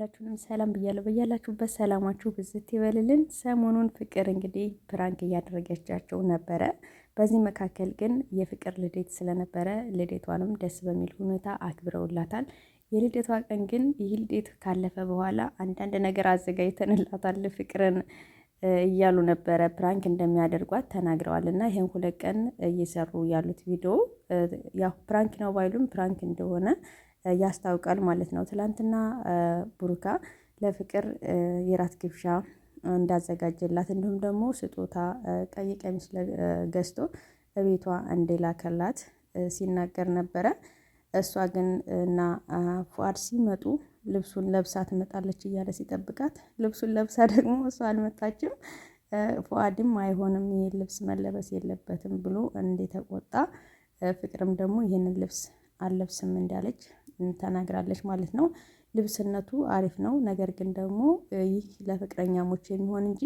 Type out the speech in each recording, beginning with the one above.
ሁላችሁንም ሰላም ብያለሁ። በያላችሁበት ሰላማችሁ ብዝት ይበልልን። ሰሞኑን ፍቅር እንግዲህ prank እያደረገቻቸው ነበረ። በዚህ መካከል ግን የፍቅር ልደት ስለነበረ ልደቷንም ደስ በሚል ሁኔታ አክብረውላታል። የልደቷ ቀን ግን ይህ ልደት ካለፈ በኋላ አንዳንድ ነገር አዘጋጅተንላታል ፍቅርን እያሉ ነበረ፣ prank እንደሚያደርጓት ተናግረዋል። እና ይህን 2 ቀን እየሰሩ ያሉት ቪዲዮ ያው prank ነው ባይሉም prank እንደሆነ ያስታውቃል ማለት ነው። ትላንትና ቡሩካ ለፍቅር የራት ግብዣ እንዳዘጋጀላት እንዲሁም ደግሞ ስጦታ ቀይ ቀሚስ ገዝቶ እቤቷ እንደላከላት ሲናገር ነበረ። እሷ ግን እና ፉአድ ሲመጡ ልብሱን ለብሳ ትመጣለች እያለ ሲጠብቃት ልብሱን ለብሳ ደግሞ እሷ አልመጣችም። ፉአድም አይሆንም ይሄን ልብስ መለበስ የለበትም ብሎ እንደተቆጣ ፍቅርም ደግሞ ይህንን ልብስ አልለብስም እንዳለች ተናግራለች ማለት ነው። ልብስነቱ አሪፍ ነው፣ ነገር ግን ደግሞ ይህ ለፍቅረኛሞች የሚሆን እንጂ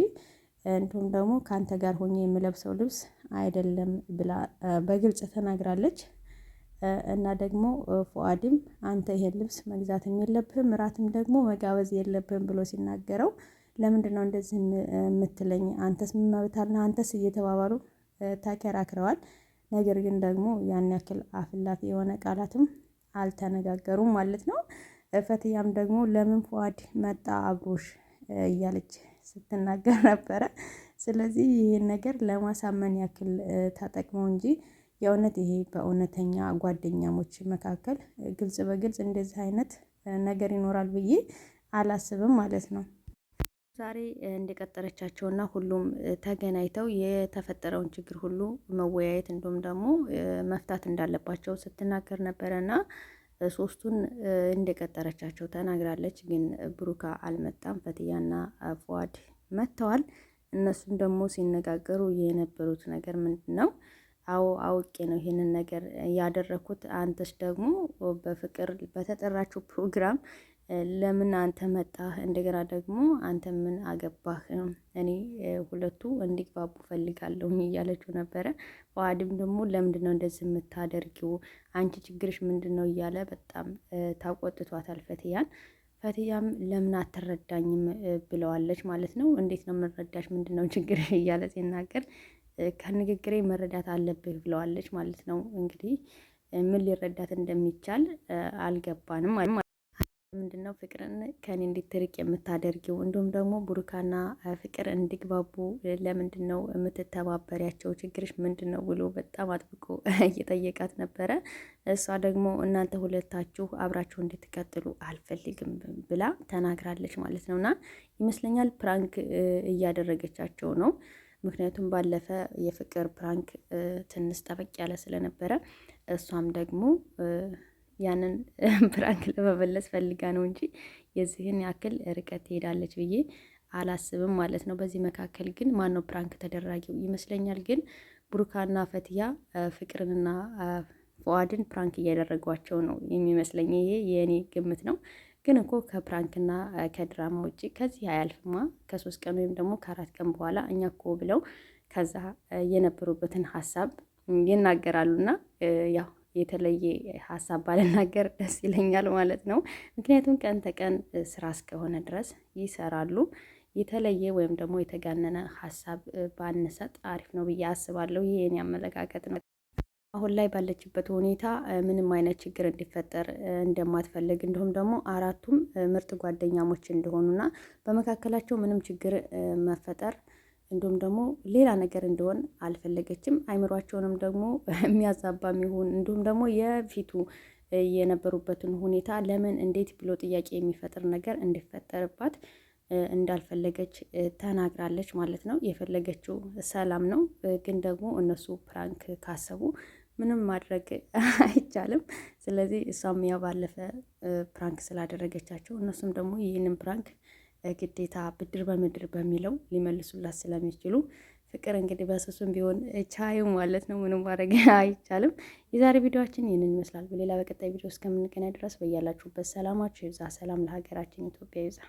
እንዲሁም ደግሞ ከአንተ ጋር ሆኜ የምለብሰው ልብስ አይደለም ብላ በግልጽ ተናግራለች። እና ደግሞ ፉአድም አንተ ይሄን ልብስ መግዛትም የለብህም እራትም ደግሞ መጋበዝ የለብህም ብሎ ሲናገረው ለምንድን ነው እንደዚህ የምትለኝ? አንተስ ምን መብት አለህ? አንተስ እየተባባሉ ተከራክረዋል። ነገር ግን ደግሞ ያን ያክል አፍላፊ የሆነ ቃላትም አልተነጋገሩም ማለት ነው። ፈትያም ደግሞ ለምን ፉአድ መጣ አብሮሽ እያለች ስትናገር ነበረ። ስለዚህ ይህን ነገር ለማሳመን ያክል ተጠቅመው እንጂ የእውነት ይሄ በእውነተኛ ጓደኛሞች መካከል ግልጽ በግልጽ እንደዚህ አይነት ነገር ይኖራል ብዬ አላስብም ማለት ነው። ዛሬ እንደቀጠረቻቸውና ሁሉም ተገናኝተው የተፈጠረውን ችግር ሁሉ መወያየት እንዲሁም ደግሞ መፍታት እንዳለባቸው ስትናገር ነበረና ሶስቱን እንደቀጠረቻቸው ተናግራለች። ግን ብሩካ አልመጣም። ፈትያና ፉአድ መጥተዋል። እነሱም ደግሞ ሲነጋገሩ የነበሩት ነገር ምንድን ነው? አዎ አውቄ ነው ይሄንን ነገር ያደረኩት። አንተስ ደግሞ በፍቅር በተጠራችው ፕሮግራም ለምን አንተ መጣህ? እንደገና ደግሞ አንተ ምን አገባህ? እኔ ሁለቱ እንዲግባቡ ፈልጋለሁ እያለችው ነበረ። ፉአድም ደግሞ ለምንድን ነው እንደዚህ የምታደርጊው? አንቺ ችግርሽ ምንድን ነው? እያለ በጣም ታቆጥቷታል ፈትያን። ፈትያም ለምን አትረዳኝም ብለዋለች ማለት ነው። እንዴት ነው የምንረዳሽ? ምንድን ነው ችግርሽ? እያለ ሲናገር ከንግግሬ መረዳት አለብህ ብለዋለች ማለት ነው። እንግዲህ ምን ሊረዳት እንደሚቻል አልገባንም። ምንድነው ፍቅርን ከኔ እንድትርቅ የምታደርጊው? እንዲሁም ደግሞ ቡሩካና ፍቅር እንዲግባቡ ለምንድን ነው የምትተባበሪያቸው? ችግርሽ ምንድን ነው ብሎ በጣም አጥብቆ እየጠየቃት ነበረ። እሷ ደግሞ እናንተ ሁለታችሁ አብራችሁ እንድትቀጥሉ አልፈልግም ብላ ተናግራለች ማለት ነው። እና ይመስለኛል prank እያደረገቻቸው ነው። ምክንያቱም ባለፈ የፍቅር prank ትንሽ ጠበቅ ያለ ስለነበረ እሷም ደግሞ ያንን prank ለመመለስ ፈልጋ ነው እንጂ የዚህን ያክል ርቀት ትሄዳለች ብዬ አላስብም ማለት ነው። በዚህ መካከል ግን ማነው prank ተደራጊው ይመስለኛል። ግን ቡሩካና ፈትያ ፍቅርንና ፉአድን prank እያደረጓቸው ነው የሚመስለኝ። ይሄ የእኔ ግምት ነው። ግን እኮ ከ prank ና ከድራማ ውጭ ከዚህ አያልፍማ። ከ3 ቀን ወይም ደግሞ ከ4 ቀን በኋላ እኛ እኮ ብለው ከዛ የነበሩበትን ሀሳብ ይናገራሉና ያው የተለየ ሀሳብ ባልናገር ደስ ይለኛል ማለት ነው። ምክንያቱም ቀን ተቀን ስራ እስከሆነ ድረስ ይሰራሉ። የተለየ ወይም ደግሞ የተጋነነ ሀሳብ ባንሰጥ አሪፍ ነው ብዬ አስባለሁ። ይሄ የኔ አመለካከት ነው። አሁን ላይ ባለችበት ሁኔታ ምንም አይነት ችግር እንዲፈጠር እንደማትፈልግ እንዲሁም ደግሞ አራቱም ምርጥ ጓደኛሞች እንደሆኑና በመካከላቸው ምንም ችግር መፈጠር እንዲሁም ደግሞ ሌላ ነገር እንዲሆን አልፈለገችም። አይምሯቸውንም ደግሞ የሚያዛባ ይሁን እንዲሁም ደግሞ የፊቱ የነበሩበትን ሁኔታ ለምን እንዴት ብሎ ጥያቄ የሚፈጥር ነገር እንዲፈጠርባት እንዳልፈለገች ተናግራለች ማለት ነው። የፈለገችው ሰላም ነው። ግን ደግሞ እነሱ prank ካሰቡ ምንም ማድረግ አይቻልም። ስለዚህ እሷም ያው ባለፈ prank ስላደረገቻቸው እነሱም ደግሞ ይህንን prank ግዴታ ብድር በምድር በሚለው ሊመልሱላት ስለሚችሉ ፍቅር እንግዲህ በስሱም ቢሆን ቻዩ ማለት ነው። ምንም ማድረግ አይቻልም። የዛሬ ቪዲዮችን ይህንን ይመስላል። በሌላ በቀጣይ ቪዲዮ እስከምንገናኝ ድረስ በያላችሁበት ሰላማችሁ ይብዛ። ሰላም ለሀገራችን ኢትዮጵያ ይብዛ።